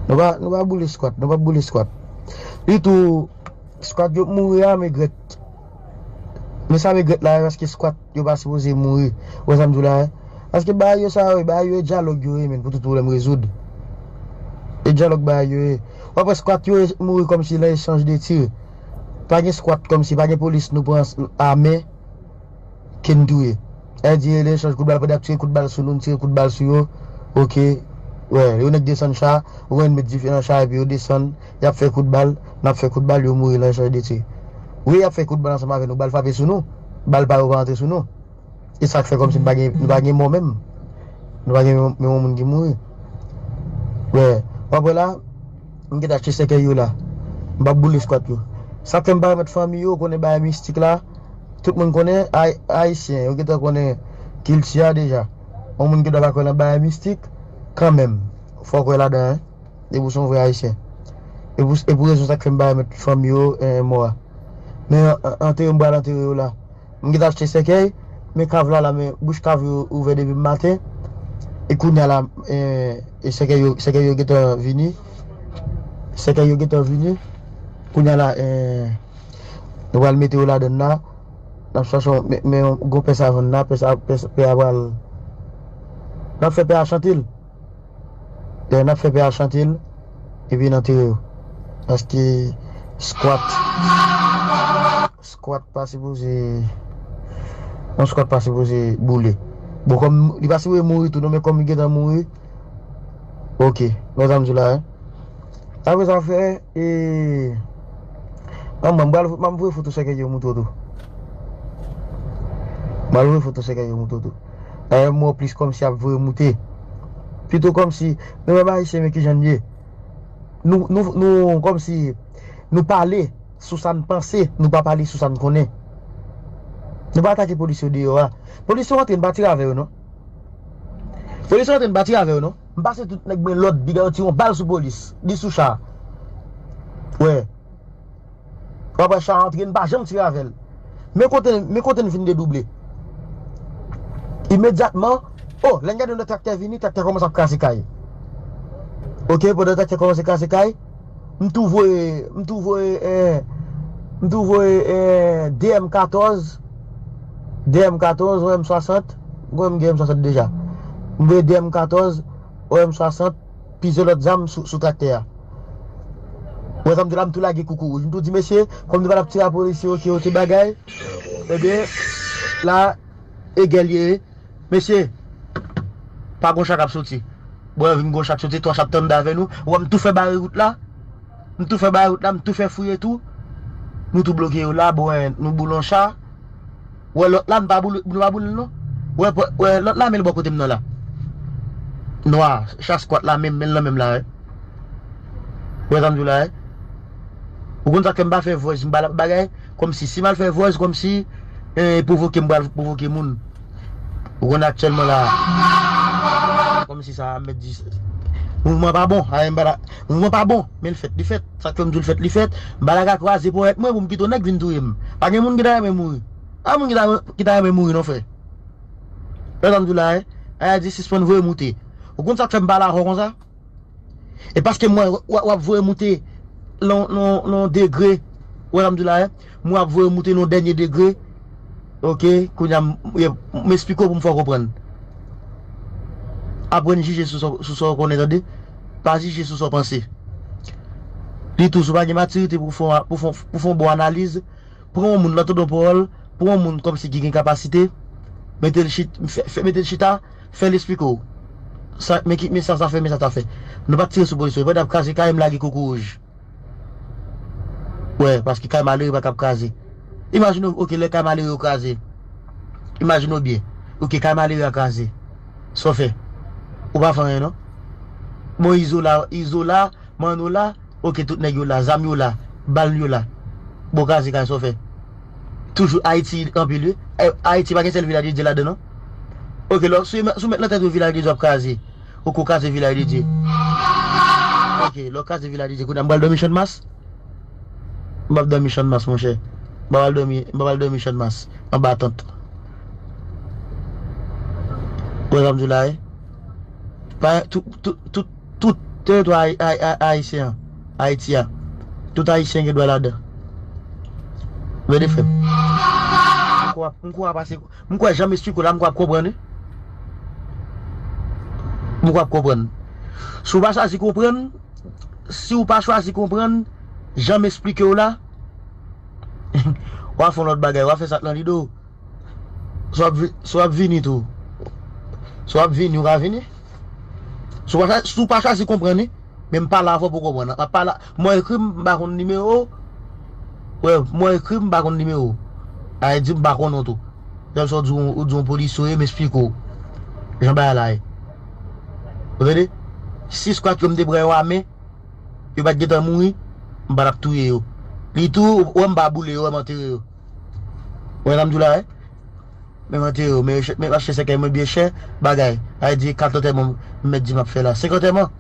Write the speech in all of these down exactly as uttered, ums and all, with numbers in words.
Nou pa, nou pa boule squat, nou pa boule squat. Li tou, squat yo mouri a, m regrèt. Men sa m regrèt la, paske squat yo pa sipoze mouri. Ou wè sa m di w la, hein? Paske bagay yo sa yo, bagay yo e dyalòg yo ye, men, pou tout pwoblèm rezoud. E dyalòg bagay yo ye. W ap wè squat yo mouri kòmsi nan echanj de tir. Pa gen squat kòmsi, pa gen polis nou pran a men ke n touye. Sa vle di, lè echanj kout bal, pandan y ap tire kout bal sou nou, n tire kout bal sou yo. Oke. Wè, yo nèk desann cha, ou wè n met dife nan cha, epi yo desann, y ap fè kout bal, n ap fè kout bal, yo mouri nan echanj de tir. Wi, y ap fè kout bal ansanm avè nou, bal frape sou nou, bal pa yo pa antre sou nou. E sa k fè kòmsi nou pa gen, nou pa gen mò menm. Nou pa gen menm, menm moun ki mouri. Wè, w ap wè la, m gentan achte sèkèy yo la. M p ap boule squat yo. Sa k fè m pa remèt fanmi yo, konnen bagay mistik la, tout moun konnen, ay-, ayisyen, yo gentan konnen kilti a deja. Yon moun ki dwe pa kwè nan bagay mistik, kanmenm, fò w kwè ladan, hein. Depi w se yon vrè ayisyen. E pou, e pou rezon sa k fè m pa remèt fanmi yo, eh, mò a. Men an-, an-, antere m pral antere yo la. M gentan achte sèkèy, men kav la la, men bouch kav yo ouvè depi maten. E kounye a la, eh, e sèkèy yo, sèkèy yo gentan vini. Sèkèy yo gentan vini. Kounye a la, eh, nou pral mete yo ladann la. N ap chache yon, men, men yon gwo pè sa vann la, pè sa, pè, pè a pral. N ap fè pè a chante l. Lè n ap fè pè a chante l, epi n antere yo. Paske squat, squat pa sipoze, yon squat pa sipoze boule. Bon, kòm li pa sipoze mouri tou, non, men kòm li gentan mouri, oke, wè sa m di w la, hein. Apre sa, fè, e, an mwen, m pral, m ap voye foto sèkèy yo montre w tou. M pral voye foto sèkèy yo montre w tou. Dayè, m wè w plis kòmsi ap voye moute. Pito kòmsi, nou menm ayisyen, men kijan n ye. Nou, nou, nou, kòmsi, nou pale sou sa n panse, nou pa pale sou sa n konnen. Nou pa atake polis yo deyò a. Polis yo antre, n pa tire avè yo, non. Polis yo antre, n pa tire avè yo, non. M pase tout nèg mwen lòd, piga yo tire yon bal sou polis. Li sou cha. Wè. W ap wè cha antre, n pa janm tire avè l. Men kote, men kote n fin dedouble. Imedyatman, o, lè n gade yon lòt traktè vini, traktè kòmanse ap kraze kay. Oke, pandan traktè kòmanse kraze kay, m tou voye, m tou voye, eh, m tou voye, eh, de M katòz, de M katòz, yon M swasant, mwen m gen M swasant deja. M voye de M katòz, yon M swasant, plizyè lòt zam sou, sou traktè a. Wè sa m di la, m tou lage koukou wouj. M tou di, mesye, kòm nou pa t ap tire a polis yo, oke, oke, bagay. Ebyen, la, e gè l ye. Mesye, pa gon cha k ap soti. Bon, vin gon cha k soti, twa cha ap tann avè nou. Wè, m tou fè bare wout la. M tou fè bare wout la, m tou fè fouye tou. Nou tou bloke yo la, bon, nou boule yon cha. Wè, lòt la, nou pa boule, nou pa boule l non. Wè, wè, lòt la, men l bò kote m nan la. Nwa, cha squat la, men, men l nan men m la, wè. Wè sa m di w la, wè. Ou konn sa k fè m pa fè voice, m pa la bagay, kòmsi, si m al fè voice, kòmsi, eh, pwovoke m pral pwovoke moun. Ou konn aktyèlman la, kòmsi sa, mèt di, mouvman pa bon, a, m pa la, mouvman pa bon, men l fèt, li fèt. Sa k fè m di w l fèt, li fèt. M pa la ka kwaze ponyèt mwen pou m kite yon nèg vin touye m. Pa gen moun ki ta renmen mouri. Pa moun ki ta, ki ta renmen mouri non, frè. Wè sa m di w la, hein? Ayiti sispann voye moute. Ou konn sa k fè m pale avè w konsa? E paske m wè w, w ap voye moute nan, nan, nan degre. Wè sa m di w la, hein? M wè w ap voye moute nan dènye degre. Oke, kounye a m, m, m esplike w pou m fè w konprann. Aprann jije sou sa, sou sa w konnen, tande. Pa jije sou sa w panse. Li tou, si w pa gen matirite pou w fè, pou w fè, pou w fè yon bon analiz, pran yon moun, lè w tande yon pawòl, pran yon moun kòmsi ki gen kapasite, mete l chit-, fè, fè, mete l chita, fè l esplike w. Sa, men ki, men sa sa fè, men sa sa fè. Nou pa t tire sou polis yo, yo pa t ap kraze kay, m lage koukou wouj. Wè, paske kay malere pa ka ap kraze. Imajine w, oke, lè kay malere yo kraze. Imajine w byen. Oke, kay malere a kraze. Sa w fè? Ou pa fè anyen, non? Bon, Izola, Izola, Manno la, oke, tout nèg yo la, zam yo la, bal yo la. Bon, kraze kay, sa w fè? Toujou Ayiti anpil, wi. Eh, Ayiti pa gen sèl Vilaj de Dye ladan, non? Oke, lè, si w met, si w met nan tèt ou Vilaj de Dye ap kraze, ou ko kraze Vilaj de Dye. Oke, lè w kraze Vilaj de Dye, kounye a m pral dòmi Channmas? M p ap dòmi Channmas, monchè. M p ap al dòmi, m p ap al dòmi Channmas, anba tant. Ou wè sa m di w la, wi? Pa, tout, tout, tout, tout teritwa Ay- Ay- Ay- Ayisyen an, Ayiti a. Tout Ayisyen gen dwa ladan. Vede frè m. M kwè, m kwè pase, m kwè jan m esplike w la, m kwè ap konprann wi. M kwè ap konprann. Si w pa chwazi konprann, si w pa chwazi konprann, jan m esplike w la, w a fè yon lòt bagay, w a fè sa k nan lide w. Si w ap vi- si w ap vini tou. Si w ap vini, ou ka vini. Si w pa chwa- si w pa chwazi konprann wi, men m pale avè w pou w konprann. M ap pale, mwen ekri m, m pa konn nimewo. Wè, mwen ekri m, m pa konn nimewo. A di m pa konn ou tou. Lè sa w di w- ou di yon polisye w ye, m esplike w jan bagay la ye. Ou tande? Si skwat yo m te pran yo a men, yo pa t gentan mouri, m pa t ap touye yo. Li tou, wè m pa boule yo, wè m antere yo. Wè sa m di w la, wè? Men m antere yo, men men mache sèkèy mwen byen chè, bagay. A di kat antèman m mèt di m ap fè la. Senk antèman?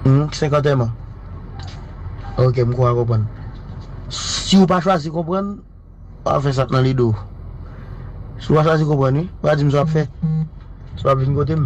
Hmm, senk antèman. Ok, m kwè w konprann. Si w pa chwazi konprann, w a fè sa k nan lide w. Si w pa chwazi konprann, wi, w a di m sa w ap fè. Si w ap vin kote m.